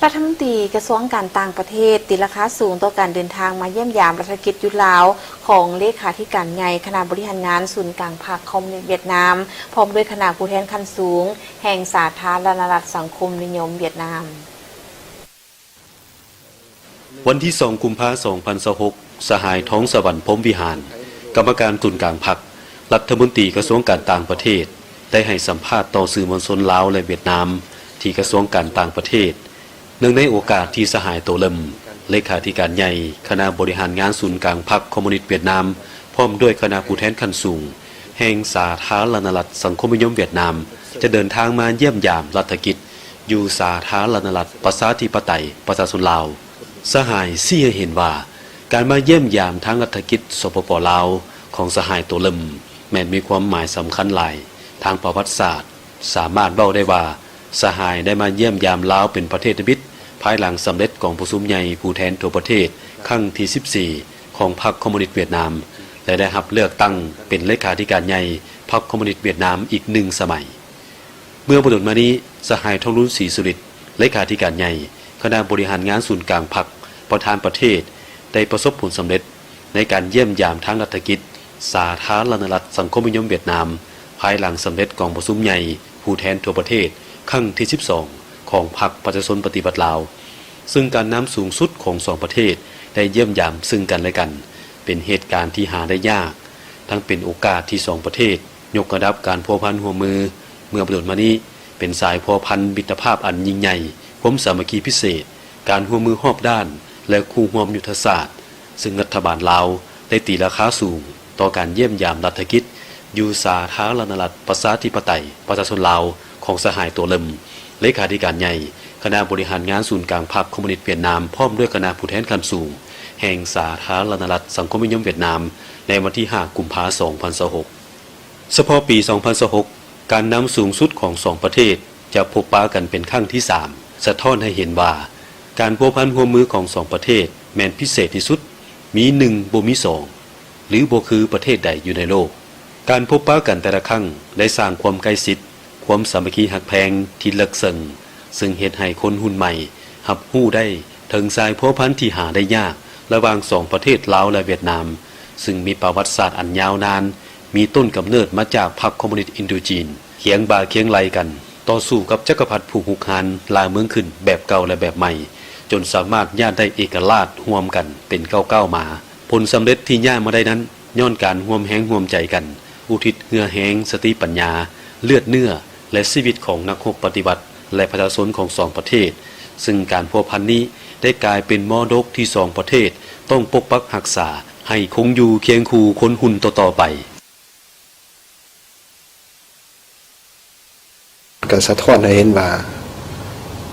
ລັດຖະມົນຕີກະຊວງການຕ່າງປະເທດ ຕີລາຄາສູງຕໍ່ການເດີນທາງມາຢ້ຽມຢາມລັດຖະກິດຢູ່ລາວ ຂອງເລຂາທິການໃຫຍ່ຄະນະບໍລິຫານງານສູນກາງພັກຄອມມູນິດຫວຽດນາມ ພ້ອມດ້ວຍຄະນະຜູ້ແທນຂັ້ນສູງແຫ່ງສາທາລະນະລັດສັງຄົມນິຍົມຫວຽດນາມ. ວັນທີສອງ ກຸມພາ ສອງພັນຊາວຫົກ ສະຫາຍ ທອງສະຫວັນ ພົມວິຫານ ກຳມະການສູນກາງພັກ, ລັດຖະມົນຕີກະຊວງການຕ່າງປະເທດ ໄດ້ໃຫ້ສຳພາດຕໍ່ສື່ມວນຊົນລາວ ແລະ ຫວຽດນາມ ທີ່ກະຊວງການຕ່າງປະເທດ. ເນື່ອງໃນໂອກາດທີ່ສະຫາຍ ໂຕເລິມ ເລຂາທິການໃຫຍ່ຄະນະບໍລິຫານງານສູນກາງພັກຄອມມູນິດຫວຽດນາມ ພ້ອມດ້ວຍຄະນະຜູ້ແທນຂັ້ນສູງແຫ່ງສາທາລະນະລັດສັງຄົມນິຍົມຫວຽດນາມ ຈະເດີນທາງມາຢ້ຽມຢາມລັດຖະກິດ ຢູ່ສາທາລະນະລັດປະຊາທິປະໄຕປະຊາຊົນລາວ, ສະຫາຍຊີ້ໃຫ້ເຫັນວ່າ ການມາຢ້ຽມຢາມທາງລັດຖະກິດ ສປປ ລາວ ຂອງສະຫາຍ ໂຕເລິມ ແມ່ນມີຄວາມໝາຍສຳຄັນຫຼາຍທາງປະຫວັດສາດ. ສາມາດເວົ້າໄດ້ວ່າ ສະຫາຍໄດ້ມາຢ້ຽມຢາມລາວເປັນປະເທດທະມິດ ພາຍຫຼັງສຳເລັດກອງປະຊຸມໃຫຍ່ຜູ້ແທນທົ່ວປະເທດຄັ້ງທີສິບສີ່ ຂອງພັກຄອມມູນິດຫວຽດນາມ ແລະ ໄດ້ຮັບເລືອກຕັ້ງເປັນເລຂາທິການໃຫຍ່ພັກຄອມມູນິດຫວຽດນາມອີກໜຶ່ງສະໄໝ. ເມື່ອບໍ່ດົນມານີ້, ສະຫາຍ ທອງລຸນ ສີສຸລິດ ເລຂາທິການໃຫຍ່ຄະນະບໍລິຫານງານສູນກາງພັກ ປະທານປະເທດ ໄດ້ປະສົບຜົນສຳເລັດໃນການຢ້ຽມຢາມທາງລັດຖະກິດ ສາທາລະນະລັດສັງຄົມນິຍົມຫວຽດນາມ ພາຍຫຼັງສຳເລັດກອງປະຊຸມໃຫຍ່ຜູ້ແທນທົ່ວປະເທດຄັ້ງທີສິບສອງ ຂອງພັກປະຊາຊົນປະຕິວັດລາວ, ຊຶ່ງການນຳສູງສຸດຂອງສອງປະເທດໄດ້ຢ້ຽມຢາມຊຶ່ງກັນແລະກັນ ເປັນເຫດການທີ່ຫາໄດ້ຍາກ, ທັງເປັນໂອກາດທີ່ສອງປະເທດຍົກລະດັບການພົວພັນຮ່ວມມື ເມື່ອບໍ່ດົນມານີ້ ເປັນສາຍພົວພັນມິດຕະພາບອັນຍິ່ງໃຫຍ່, ຄວາມສາມັກຄີພິເສດ, ການຮ່ວມມືຮອບດ້ານ ແລະ ຄູ່ຮ່ວມຍຸດທະສາດ, ຊຶ່ງລັດຖະບານລາວໄດ້ຕີລາຄາສູງຕໍ່ການຢ້ຽມຢາມລັດຖະກິດຢູ່ສາທາລະນະລັດປະຊາທິປະໄຕປະຊາຊົນລາວຂອງສະຫາຍ ໂຕເລິມ ເລຂາທິການໃຫຍ່ຄະນະບໍລິຫານງານສູນກາງພັກຄອມມູນິດຫວຽດນາມ ພ້ອມດ້ວຍຄະນະຜູ້ແທນຂັ້ນສູງແຫ່ງສາທາລະນະລັດສັງຄົມນິຍົມຫວຽດນາມ ໃນວັນທີຫ້າ ກຸມພາ ສອງພັນຊາວຫົກ. ສະເພາະປີສອງພັນຊາວຫົກ ການນຳສູງສຸດຂອງສອງປະເທດຈະພົບປະກັນເປັນຄັ້ງທີສາມ ສະທ້ອນໃຫ້ເຫັນວ່າ ການພົວພັນຮ່ວມມືຂອງສອງປະເທດແມ່ນພິເສດທີ່ສຸດ, ມີໜຶ່ງບໍ່ມີສອງ ຫຼື ບໍ່ຄືປະເທດໃດຢູ່ໃນໂລກ. ການພົບປະກັນແຕ່ລະຄັ້ງໄດ້ສ້າງຄວາມໃກ້ຊິດ, ຄວາມສາມັກຄີຮັກແພງທີ່ເລິກເຊິ່ງ, ຊຶ່ງເຮັດໃຫ້ຄົນຮຸ່ນໃໝ່ຮັບຮູ້ໄດ້ເຖິງສາຍພົວພັນທີ່ຫາໄດ້ຍາກລະຫວ່າງສອງປະເທດລາວ ແລະ ຫວຽດນາມ, ຊຶ່ງມີປະຫວັດສາດອັນຍາວນານ, ມີຕົ້ນກຳເນີດມາຈາກພັກຄອມມູນິດອິນໂດຈີນ ຄຽງບ່າຄຽງໄຫຼ່ກັນຕໍ່ສູ້ກັບຈັກກະພັດຜູ້ຮຸກຮານລ່າເມືອງຂຶ້ນແບບເກົ່າ ແລະ ແບບໃໝ່, ຈົນສາມາດຍາດໄດ້ເອກະລາດຮ່ວມກັນເປັນກ້າວໆມາ. ຜົນສຳເລັດທີ່ຍາດມາໄດ້ນັ້ນ ຍ້ອນການຮ່ວມແຮງຮ່ວມໃຈກັນ ອຸທິດເຫື່ອແຮງ, ສະຕິປັນຍາ, ເລືອດເນື້ອ ແລະ ຊີວິດຂອງນັກຮົບປະຕິວັດ ແລະ ປະຊາຊົນຂອງສອງປະເທດ, ຊຶ່ງການພົວພັນນີ້ໄດ້ກາຍເປັນມໍລະດົກທີ່ສອງປະເທດຕ້ອງປົກປັກຮັກສາໃຫ້ຄົງຢູ່ຄຽງຄູ່ຄົນຮຸ່ນຕໍ່ໆໄປ. ກໍສະທ້ອນໃຫ້ເຫັນວ່າ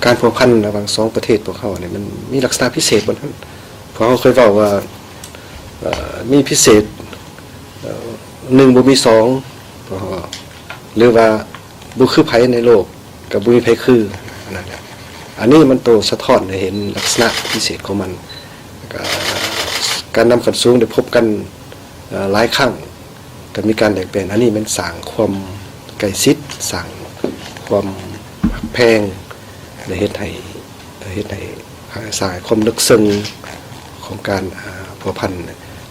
ການພົວພັນລະຫວ່າງສອງປະເທດພວກເຮົານີ້ ມັນມີລັກສະນະພິເສດບໍ່ນັ້ນ. ພວກເຮົາເຄີຍເວົ້າວ່າ ເອີ ມີພິເສດ ເອີ ໜຶ່ງບໍ່ມີສອງ ເພາະວ່າ ຫຼືວ່າບໍ່ຄືໃຜໃນໂລກ ກໍບໍ່ມີໃຜຄື ອັນນັ້ນແຫຼະ. ອັນນີ້ມັນໂຕສະທ້ອນໃຫ້ເຫັນລັກສະນະພິເສດຂອງມັນ. ກະ ການນຳຂັ້ນສູງໄດ້ພົບກັນ ເອີ ຫຼາຍຄັ້ງ ກໍມີການແລກປ່ຽນ. ອັນນີ້ແມ່ນສ້າງຄວາມໃກ້ຊິດ, ສ້າງຄວາມຮັກແພງ ແລະ ເຮັດໃຫ້ ເຮັດໃຫ້ ສາຍຄວາມເລິກເຊິ່ງຂອງການ ອາ ພົວພັນ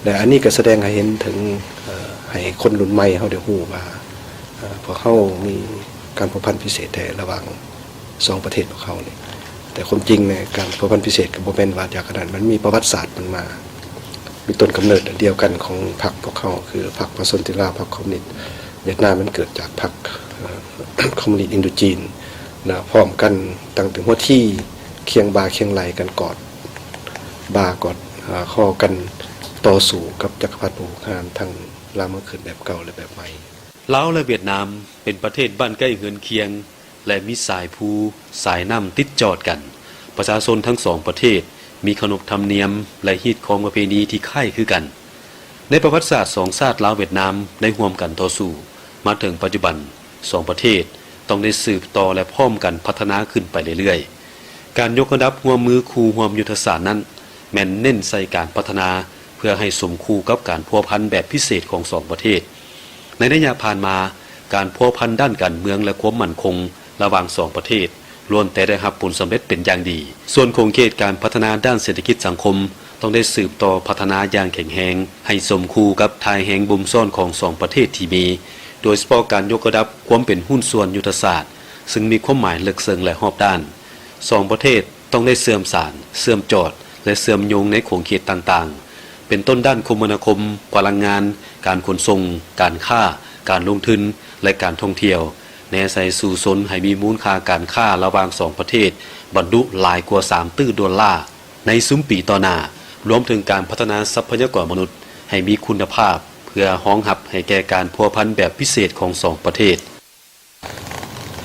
ແລະ ອັນນີ້ກໍສະແດງໃຫ້ເຫັນເຖິງ ເອີ ໃຫ້ຄົນລຸ້ນໃໝ່ເຮົາໄດ້ຮູ້ວ່າ ເອີ ພວກເຮົາມີການພົວພັນພິເສດແທ້ລະຫວ່າງສອງປະເທດພວກເຮົານີ້. ແຕ່ຄວາມຈິງໃນການພົວພັນພິເສດກໍບໍ່ແມ່ນວ່າຈາກອັນນັ້ນ, ມັນມີປະຫວັດສາດມັນມາ, ມີຕົ້ນກຳເນີດອັນດຽວກັນຂອງພັກພວກເຮົາ ຄືພັກປະຊາຊົນລາວ, ພັກຄອມມູນິດຫວຽດນາມ ມັນເກີດຈາກພັກ ເອີ ຄອມມູນິດອິນໂດຈີນ ນະ ພ້ອມກັນຕັ້ງແຕ່ຫົວທີ ຄຽງບ່າຄຽງໄຫຼ່ກັນ ກອດບ່າກອດ ເອີ ຄໍກັນ ຕໍ່ສູ້ກັບຈັກກະພັດຜູ້ຮຸກຮານ ທັງລ່າເມືອງຂຶ້ນແບບເກົ່າ ແລະ ແບບໃໝ່. ລາວ ແລະ ຫວຽດນາມ ເປັນປະເທດບ້ານໃກ້ເຮືອນຄຽງ ແລະ ມີສາຍພູ ສາຍນ້ຳຕິດຈອດກັນ. ປະຊາຊົນທັງສອງປະເທດມີຂະໜົບທຳນຽມ ແລະ ຮີດຄອງປະເພນີທີ່ຄ້າຍຄືກັນ. ໃນປະຫວັດສາດ ສອງຊາດລາວ-ຫວຽດນາມໄດ້ຮ່ວມກັນຕໍ່ສູ້ມາເຖິງປັດຈຸບັນ, ສອງປະເທດຕ້ອງໄດ້ສືບຕໍ່ ແລະ ພ້ອມກັນພັດທະນາຂຶ້ນໄປເລື້ອຍໆ. ການຍົກລະດັບຮ່ວມມືຄູ່ຮ່ວມຍຸດທະສາດນັ້ນ ແມ່ນເນັ້ນໃສ່ການພັດທະນາເພື່ອໃຫ້ສົມຄູ່ກັບການພົວພັນແບບພິເສດຂອງສອງປະເທດ. ໃນໄລຍະຜ່ານມາ, ການພົວພັນດ້ານການເມືອງ ແລະ ຄວາມໝັ້ນຄົງລະຫວ່າງສອງປະເທດ ລ້ວນແຕ່ໄດ້ຮັບຜົນສຳເລັດເປັນຢ່າງດີ. ສ່ວນຂົງເຂດການພັດທະນາດ້ານເສດຖະກິດສັງຄົມ ຕ້ອງໄດ້ສືບຕໍ່ພັດທະນາຢ່າງແຂງແຮງ ໃຫ້ສົມຄູ່ກັບທ່າແຮງບົ່ມຊ້ອນຂອງສອງປະເທດທີ່ມີ, ໂດຍສະເພາະການຍົກລະດັບຄວາມເປັນຫຸ້ນສ່ວນຍຸດທະສາດ ຊຶ່ງມີຄວາມໝາຍເລິກເຊິ່ງ ແລະ ຮອບດ້ານ. ສອງປະເທດ ຕ້ອງໄດ້ເຊື່ອມສານ, ເຊື່ອມຈອດ ແລະ ເຊື່ອມໂຍງໃນຂົງເຂດຕ່າງໆ ເປັນຕົ້ນດ້ານຄົມມະນາຄົມ, ພະລັງງານ, ການຂົນສົ່ງ, ການຄ້າ, ການລົງທຶນ ແລະ ການທ່ອງທ່ຽວ, ແນໃສ່ສູ້ຊົນໃຫ້ມີມູນຄ່າການຄ້າລະຫວ່າງສອງປະເທດ ບັນລຸຫຼາຍກວ່າສາມຕື້ໂດລາໃນຊຸມປີຕໍ່ໜ້າ, ລວມເຖິງການພັດທະນາຊັບພະຍາກອນມະນຸດໃຫ້ມີຄຸນນະພາບ ເພື່ອຮອງຮັບໃຫ້ແກ່ການພົວພັນແບບພິເສດຂອງສອງປະເທດ.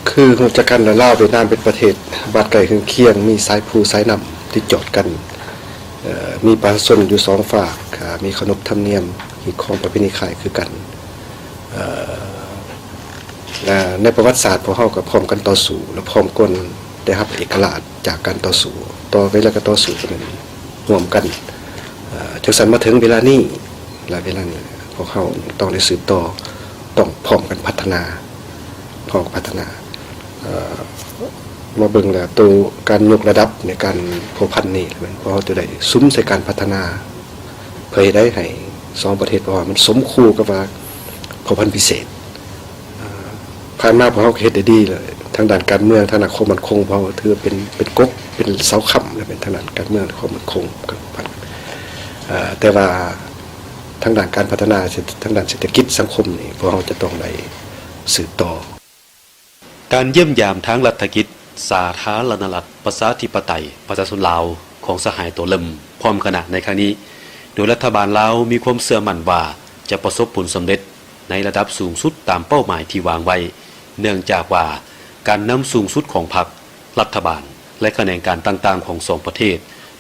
ຄືຮູ້ຈັກກັນແລ້ວ ລາວຫວຽດນາມເປັນປະເທດບ້ານໃກ້ເຮືອນຄຽງ ມີສາຍພູສາຍນ້ຳຕິດຈອດກັນ, ເອີ ມີປະຊາຊົນຢູ່ສອງຟາກ ກະມີຂະໜົບທຳນຽມຮີດຄອງປະເພນີຄ້າຍຄືກັນ. ເອີ ແລະ ໃນປະຫວັດສາດພວກເຮົາກະພ້ອມກັນຕໍ່ສູ້ ແລະ ພ້ອມກ່ອນໄດ້ຮັບເອກະລາດຈາກການຕໍ່ສູ້, ຕໍ່ໄປແລ້ວກະຕໍ່ສູ້ກັນຮ່ວມກັນ. ເອີ ຈັ່ງຊັ້ນມາເຖິງເວລານີ້ ແລະ ເວລານີ້ພວກເຮົາຕ້ອງໄດ້ສືບຕໍ່ ຕ້ອງພ້ອມກັນພັດທະນາ. ພ້ອມກັນພັດທະນາ ເອີ ມາເບິ່ງແລ້ວ ໂຕການຍົກລະດັບໃນການພົວພັນນີ້ ແມ່ນພວກເຮົາຈະໄດ້ສຸມໃສ່ການພັດທະນາ ເພື່ອເຮັດໃດໃຫ້ສອງປະເທດ ເພາະວ່າມັນສົມຄູ່ກັບວ່າພົວພັນພິເສດ. ເອີ ຜ່ານມາພວກເຮົາກະເຮັດໄດ້ດີແລ້ວ ທາງດ້ານການເມືອງ, ທາງດ້ານຄວາມໝັ້ນຄົງ ພວກເຮົາຖືວ່າເປັນ ເປັນກົກ ເປັນເສົາຄ້ຳ ແລະ ເປັນທາງດ້ານການເມືອງ ແລະ ຄວາມໝັ້ນຄົງ. ເອີ ແຕ່ວ່າທາງດ້ານການພັດທະນາ ທາງດ້ານເສດຖະກິດສັງຄົມນີ້ ພວກເຮົາຈະຕ້ອງໄດ້ສືບຕໍ່. ການຢ້ຽມຢາມທາງລັດຖະກິດ ສາທາລະນະລັດ ປະຊາທິປະໄຕ ປະຊາຊົນລາວ ຂອງສະຫາຍໂຕເລິມ ພ້ອມຄະນະໃນຄັ້ງນີ້ ໂດຍລັດຖະບານລາວມີຄວາມເຊື່ອໝັ້ນວ່າ ຈະປະສົບຜົນສຳເລັດໃນລະດັບສູງສຸດຕາມເປົ້າໝາຍທີ່ວາງໄວ້, ເນື່ອງຈາກວ່າການນຳສູງສຸດຂອງພັກ, ລັດຖະບານ ແລະ ຂະແໜງການຕ່າງໆຂອງສອງປະເທດ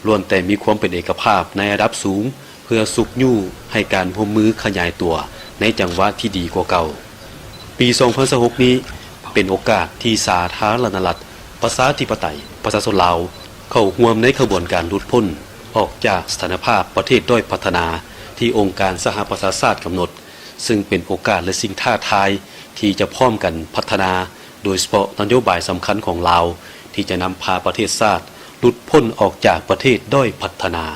ລ້ວນແຕ່ມີຄວາມເປັນເອກະພາບໃນລະດັບສູງ ເພື່ອຊຸກຍູ້ໃຫ້ການຮ່ວມມືຂະຫຍາຍຕົວໃນຈັງຫວະທີ່ດີກວ່າເກົ່າ. ປີສອງພັນຊາວຫົກນີ້ ເປັນໂອກາດທີ່ສາທາລະນະລັດ ປະຊາທິປະໄຕ ປະຊາຊົນລາວ ເຂົ້າຮ່ວມໃນຂະບວນການຫຼຸດພົ້ນອອກຈາກສະຖານະພາບປະເທດດ້ອຍພັດທະນາ ທີ່ອົງການສະຫະປະຊາຊາດກຳນົດ, ຊຶ່ງເປັນໂອກາດ ແລະ ສິ່ງທ້າທາຍທີ່ຈະພ້ອມກັນພັດທະນາ, ໂດຍສະເພາະນະໂຍບາຍສຳຄັນຂອງລາວ ທີ່ຈະນຳພາປະເທດຊາດຫຼຸດພົ້ນອອກຈາກປະເທດດ້ອຍພັດທະນາ.